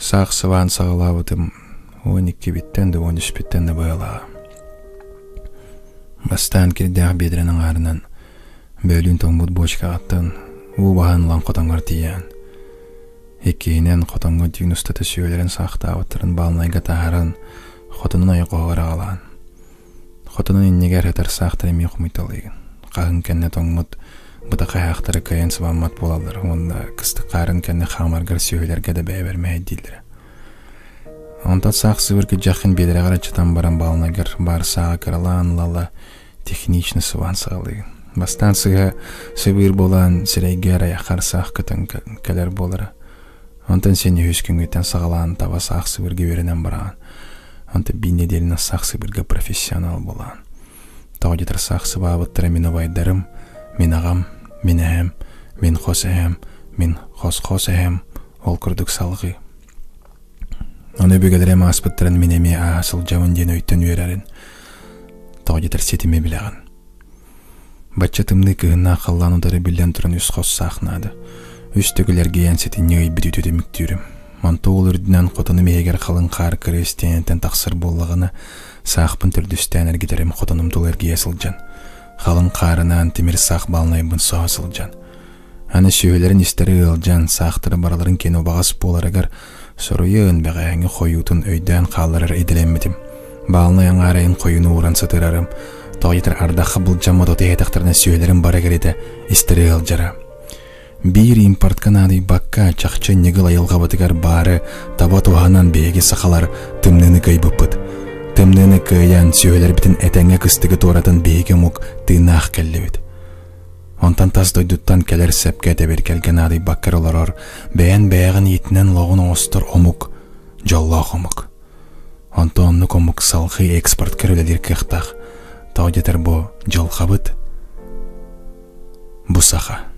Саах сыбаан саҕалаабытым 12-биттэн да 13-биттэн да быалааҕа. Бастаан кирдээх биэдэрэн аҥаарынан бөөлүүн тоҥмут буочкаҕыттан уу баһан ылан хотоҥҥор тиийэҕин. Иккиһинэн хотоҥҥо түүн устата сүөлэрин саахтаабыттарын баалынайга таһааран хотонун ойоҕоһугар аҕалаан. Хотонун иннигэр сытар саахтар эмиэ хомуйталыыгын. Хаһыҥ кэннэ тоҥмут бытахайаахтара кыайан сыбаммат буолаллар уонна кыстык хаарын кэннэ хаамаргар сүөһүлэргэ да бэйэбэр мэһэйдииллэрэ. Онтон саах сыбыр күдьэххин биэдэрэҕэр аччатан баран баалынайгар баар сааҕы кыралаан ыла-ыла технично сыбаан саҕалыыгын. Бастаан сыыһа сыбыыр буолан сирэйгэ арайаххар саах көтөн кэлэр буолара. Онтон син үһүс күҥҥүттэн саҕалаан таба саах сыбырга үөрэнэн бараҕын. Онтон биир нэдиэлэнэн саах сыбырга профессионал буолаҕын. Тоҕо диэтэр саах сыбаабыттара мин убайдарым, мин аҕам, мин эһэм, мин хос эһэм, мин хос-хос эһэм, ол курдук салҕыы. Ону өбүгэлэрим ааспыттарын мин эмиэ ааһа сылдьабын диэн өйтөн үөрэрин, тоҕо диэтэр ситими билэҕин. Бачча тымныы кыһыннаах халлаан утары биллэн туран үс хос саах наада. Үс төгүл эргийэн ситинньи ый бүтүүтэ түмүктүүрүм. Онто ол үрдүнэн хотонум иһигэр халыҥ хаар кырыы истиэнэттэн тахсар буоллаҕына, саахпын төрдүстээн эргитэрим хотонум тула эргийэ сылдьан. Халыҥ хаарынаан тимир саах баалынайбын соһо сылдьан. Аны сүөһүлэрин истэрэ ыалдьан, саахтара барыларын киэн убаҕас буоларыгар соруйан бэҕэһээҥҥи хойуутун өйдөөн хаалларар идэлэммитим. Баалынай аҥаарайын хойууну ууран сытырарым, тоҕо ардахха былдьаммыт оту иһэтэхтэринэ сүөһүлэрин бары кэриэтэ истэрэ ыалдьара. Биир импортка наадыйбакка, чахчы ньыгыл айылҕабытыгар баары таба туһанан биһиги сахалар тымныыны кыайбыппыт. Тымныыны кыайан, сүөһүлэрбитин этэҥҥэ кыстыгы туоратын биһиги омук тыыннаах кэллибит. Онтон тас дойдуттан кэлэр сэпкэ тэбиргэлгэ наадыйбакка эрэ олорор, бэйэн бэйэҕин иитинэн олоҕун оҥостор омук, дьоллоох омук. Онтон оннук омук салҕыы экспортка үлэлиир кыахтаах. Тоҕо диэтэр бу дьылҕабыт, бу саха.